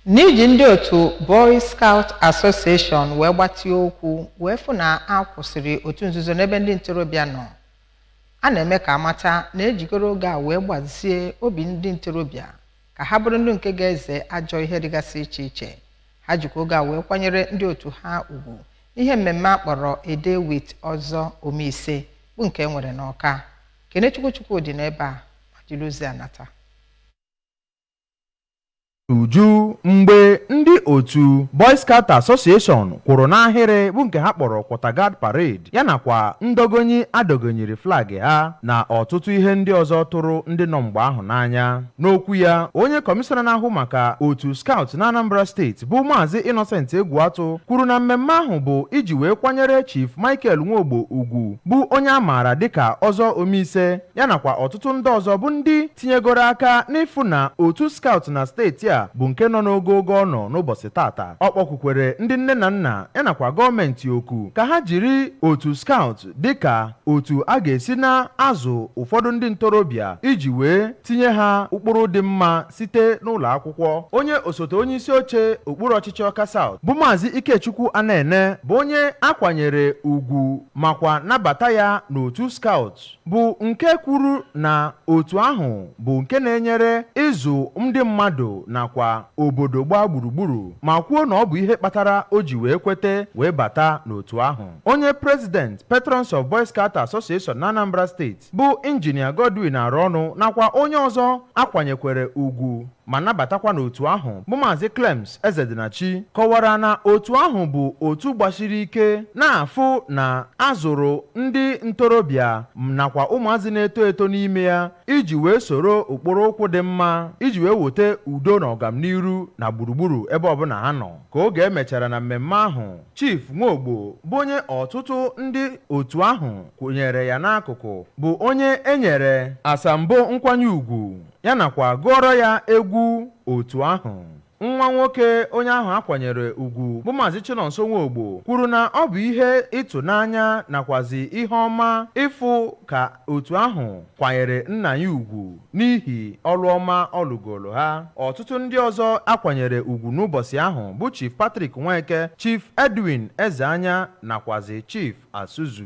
N'iji ndị otu Boy Scout Association wee gbatịa okwu wee fụ na a kwụsịrị otu nzuzo n'ebe ndị ntorobịa nọ, a na-eme ka amata na ejigoro oge a wee gbazie obi ndị ntorobịa ka ha bụrụ ndị nke ga-eze ajọ ihe dịgasị iche iche. Ha jikwa oge a wee kwanyere ndị otu ha ugwu n'ihe mmemme a kpọrọ A Day with Ọzọ Omeise, bụ nke e nwere n'Ọka. Kenechukwu Chukwudị n'ebe a ma jiri ozi anata. Uju mgbe ndị otu Boy Scout Association kwụrụ n'ahịrị, bụ nke ha kpọrọ Quarter Guard Parade, ya nakwa ndọgonyi adọgonyere flag ha na ọtụtụ ihe ndị ọzọ tụrụ ndị nọ mgbe ahụ n'anya. N'okwu ya, onye kọmishọna na-ahụ maka otu Scout na Anambra Steeti, bụ Maazị Innocent Egwuatụ, kwuru na mmemme ahụ bụ iji wee kwanyere Chief Michael Nwogbo ugwu, bụ onye a maara dịka Ọzọ Omeise, ya nakwa ọtụtụ ndị ọzọ bụ ndị tinyegoro aka n'ịfụ na otu Scout na steeti a bụ nke nọ n'ogogo ọ nọ n'ụbọchị tata. Ọ kpọkwukwere ndị nne na nna ya nakwa gọọmenti oku ka ha jiri otu Scout dịka otu a ga-esi na-azụ ụfọdụ ndị ntorobịa iji wee tinye ha ụkpụrụ dị mma site n'ụlọ akwụkwọ. Onye osote onye isi oche okpuru ọchịchị Ọka South, bụ Maazị Ikechukwu Anene, bụ onye akwanyere ugwu makwa nabata ya n'otu Scout, bụ nke kwuru na otu ahụ bụ nke na-enyere ịzụ ndị mmadụ nakwa obodo gbaa gburugburu, ma kwuo na ọ bụ ihe kpatara o ji wee kwete wee bata n'otu ahụ. Onye president Patrons of Boy Scout Association na Anambra Steeti, bụ Injinia Godwin Arọnụ, nakwa onye ọzọ akwanyekwere ugwu ma nabatakwa n'otu ahụ, bụ Maazị Clems Ezedinachi, kọwara na otu ahụ bụ otu gbasiri ike na-afụ na azụrụ ndị ntorobịa nakwa ụmụazị na-eto eto n'ime ya iji wee soro ụkpụrụ ụkwụ dị mma iji wee weta udo na ọganiru na gburugburu ebe ọbụla ha nọ. Ka oge emechara na mmemme ahụ, Chief Nwogbo, bụ onye ọtụtụ ndị otu ahụ kwụnyere ya n'akụkụ, bụ onye enyere asambo nkwanye ugwu ya nakwa gụọrọ ya egwu otu ahụ. Nwa nwoke onye ahụ akwanyere ugwu, bụ Maazị Chinonso Nwogbo, kwuru na ọ bụ ihe ịtụnanya nakwazi ihe ọma ịfụ ka otu ahụ kwanyere nna ya ugwu n'ihi ọrụ ọma ọ lụgoro ha. Ọtụtụ ndị ọzọ akwanyere ugwu n'ụbọchị ahụ bụ Chief Patrick Nweke, Chief Edwin Ezeanya nakwazi Chief Asuzu.